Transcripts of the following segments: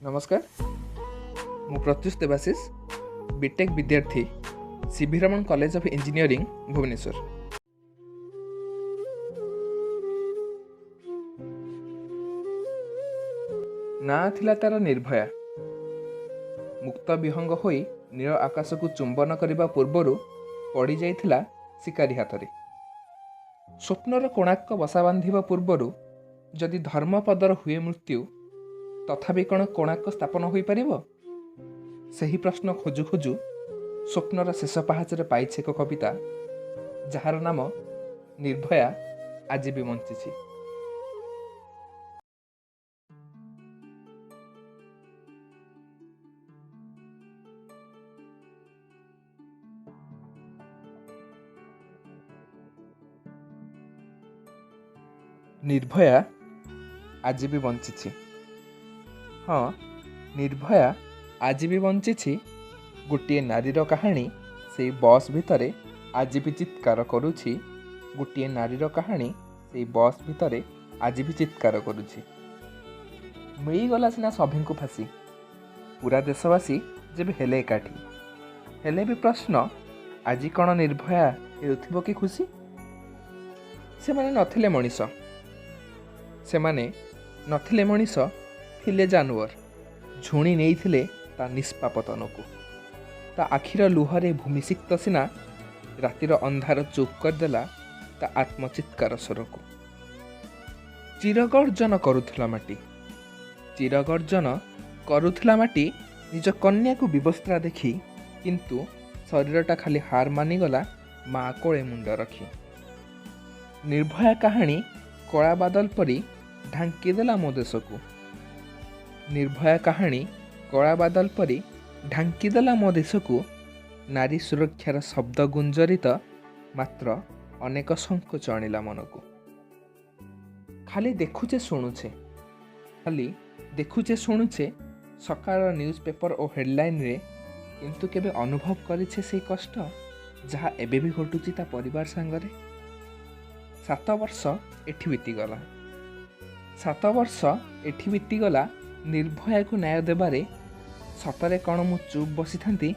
ନମସ୍କାର, ମୁଁ ପ୍ରତ୍ୟୁଷ ଦେବାଶିଷ, ବିଟେକ୍ ବିଦ୍ୟାର୍ଥୀ, C V Raman college of engineering, Bhubaneswar. ନାଁ ଥିଲା ତାର ନିର୍ଭୟା। ମୁକ୍ତ ବିହଙ୍ଗ ହୋଇ ନୀଳ ଆକାଶକୁ ଚୁମ୍ବନ କରିବା ପୂର୍ବରୁ ପଡ଼ିଯାଇଥିଲା ଶିକାରୀ ହାତରେ। ସ୍ୱପ୍ନର କୋଣାର୍କ ବସା ବାନ୍ଧିବା ପୂର୍ବରୁ ଯଦି ଧର୍ମପଦର ହୁଏ ମୃତ୍ୟୁ, ତଥାପି କ'ଣ କୋଣାର୍କ ସ୍ଥାପନ ହୋଇପାରିବ? ସେହି ପ୍ରଶ୍ନ ଖୋଜୁ ଖୋଜୁ ସ୍ୱପ୍ନର ଶେଷ ପାହାଚରେ ପାଇଛି ଏକ କବିତା, ଯାହାର ନାମ ନିର୍ଭୟା ଆଜି ବି ବଞ୍ଚିଛି। ନିର୍ଭୟା ଆଜି ବି ବଞ୍ଚିଛି। ହଁ, ନିର୍ଭୟା ଆଜି ବି ବଞ୍ଚିଛି। ଗୋଟିଏ ନାରୀର କାହାଣୀ ସେଇ ବସ୍ ଭିତରେ ଆଜି ବି ଚିତ୍କାର କରୁଛି। ଗୋଟିଏ ନାରୀର କାହାଣୀ ସେଇ ବସ୍ ଭିତରେ ଆଜି ବି ଚିତ୍କାର କରୁଛି। ମିଳିଗଲା ସିନା ସଭିଙ୍କୁ ଫାଶୀ, ପୁରା ଦେଶବାସୀ ଯେବେ ହେଲେ ଏକାଠି, ହେଲେ ବି ପ୍ରଶ୍ନ, ଆଜି କ'ଣ ନିର୍ଭୟା ହେଉଥିବ କି ଖୁସି? ସେମାନେ ନଥିଲେ ମଣିଷ, ସେମାନେ ନଥିଲେ ମଣିଷ, ଥିଲେ ଜାନୁଆର। ଝୁଣି ନେଇଥିଲେ ତା ନିଷ୍ପାପ ତନକୁ। ତା ଆଖିର ଲୁହରେ ଭୂମିସିକ୍ତ ସିନା, ରାତିର ଅନ୍ଧାର ଚୁପ୍ କରିଦେଲା ତା ଆତ୍ମଚିତ୍କାର ସ୍ୱରକୁ। ଚିରଗର୍ଜନ କରୁଥିଲା ମାଟି, ଚିରଗର୍ଜନ କରୁଥିଲା ମାଟି ନିଜ କନ୍ୟାକୁ ବିବସ୍ତ୍ରା ଦେଖି, କିନ୍ତୁ ଶରୀରଟା ଖାଲି ହାର ମାନିଗଲା ମା କୋଳେ ମୁଣ୍ଡ ରଖି। ନିର୍ଭୟା କାହାଣୀ କଳା ବାଦଲ ପରି ଢାଙ୍କିଦେଲା ମୋ ଦେଶକୁ। ନିର୍ଭୟା କାହାଣୀ କଳା ବାଦଲ ପରି ଢାଙ୍କିଦେଲା ମୋ ଦେଶକୁ। ନାରୀ ସୁରକ୍ଷାର ଶବ୍ଦ ଗୁଞ୍ଜରିତ, ମାତ୍ର ଅନେକ ସଙ୍କୋଚ ଆଣିଲା ମନକୁ। ଖାଲି ଦେଖୁଛେ ଶୁଣୁଛେ, ଖାଲି ଦେଖୁଛେ ଶୁଣୁଛେ ସକାଳର ନ୍ୟୁଜ୍ ପେପର ଓ ହେଡ଼ଲାଇନରେ, କିନ୍ତୁ କେବେ ଅନୁଭବ କରିଛେ ସେଇ କଷ୍ଟ ଯାହା ଏବେ ବି ଘଟୁଛି ତା ପରିବାର ସାଙ୍ଗରେ? 7 ବର୍ଷ ଏଠି ବିତିଗଲା, 7 ବର୍ଷ ଏଠି ବିତିଗଲା ନିର୍ଭୟାକୁ ନ୍ୟାୟ ଦେବାରେ। ସତରେ କ'ଣ ମୁଁ ଚୁପ୍ ବସିଥାନ୍ତି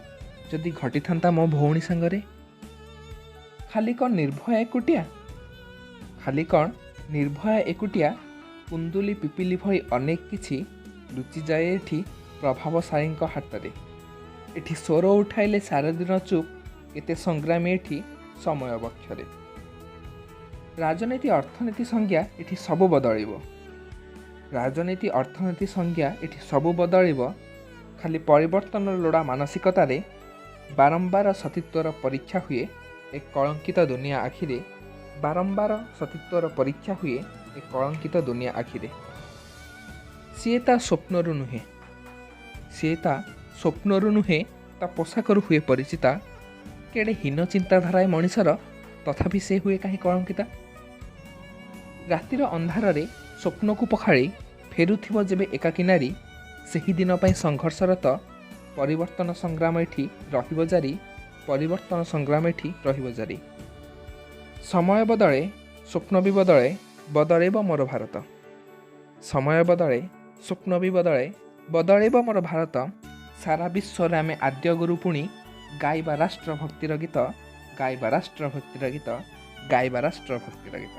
ଯଦି ଘଟିଥାନ୍ତା ମୋ ଭଉଣୀ ସାଙ୍ଗରେ? ଖାଲି କ'ଣ ନିର୍ଭୟା ଏକୁଟିଆ? ଖାଲି କ'ଣ ନିର୍ଭୟା ଏକୁଟିଆ? କୁନ୍ଦୁଲି ପିପିଲି ଭଳି ଅନେକ କିଛି ଲୁଚିଯାଏ ଏଠି ପ୍ରଭାବଶାଳୀଙ୍କ ହାତରେ। ଏଠି ସ୍ୱର ଉଠାଇଲେ ସାରାଦିନ ଚୁପ୍ କେତେ ସଂଗ୍ରାମୀ ଏଠି ସମୟ ବକ୍ଷରେ। ରାଜନୀତି ଅର୍ଥନୀତି ସଂଜ୍ଞା ଏଠି ସବୁ ବଦଳିବ। ରାଜନୀତି ଅର୍ଥନୀତି ସଂଜ୍ଞା ଏଠି ସବୁ ବଦଳିବ, ଖାଲି ପରିବର୍ତ୍ତନର ଲୋଡ଼ା ମାନସିକତାରେ। ବାରମ୍ବାର ସତୀତ୍ୱର ପରୀକ୍ଷା ହୁଏ ଏ କଳଙ୍କିତ ଦୁନିଆ ଆଖିରେ। ବାରମ୍ବାର ସତୀତ୍ୱର ପରୀକ୍ଷା ହୁଏ ଏ କଳଙ୍କିତ ଦୁନିଆ ଆଖିରେ। ସିଏ ତା ସ୍ୱପ୍ନରୁ ନୁହେଁ, ସିଏ ତା ସ୍ୱପ୍ନରୁ ନୁହେଁ, ତା ପୋଷାକରୁ ହୁଏ ପରିଚିତା। କେଡ଼େ ହୀନ ଚିନ୍ତାଧାରା ଏ ମଣିଷର, ତଥାପି ସେ ହୁଏ କାହିଁ କଳଙ୍କିତା? ରାତିର ଅନ୍ଧାରରେ ସ୍ୱପ୍ନକୁ ପଖାଳି ଫେରୁଥିବ ଯେବେ ଏକାକୀ ନାରୀ, ସେହି ଦିନ ପାଇଁ ସଂଘର୍ଷରତ ପରିବର୍ତ୍ତନ ସଂଗ୍ରାମ ଏଠି ରହିବ ଜାରି। ପରିବର୍ତ୍ତନ ସଂଗ୍ରାମ ଏଠି ରହିବ ଜାରି। ସମୟ ବଦଳେ, ସ୍ୱପ୍ନ ବି ବଦଳେ, ବଦଳେଇବ ମୋର ଭାରତ। ସମୟ ବଦଳେ, ସ୍ୱପ୍ନ ବି ବଦଳେ, ବଦଳେଇବ ମୋର ଭାରତ। ସାରା ବିଶ୍ୱରେ ଆମେ ଆଦ୍ୟ ଗୁରୁ ପୁଣି ଗାଇବା ରାଷ୍ଟ୍ରଭକ୍ତିର ଗୀତ, ଗାଇବା ରାଷ୍ଟ୍ରଭକ୍ତିର ଗୀତ, ଗାଇବା ରାଷ୍ଟ୍ରଭକ୍ତିର ଗୀତ।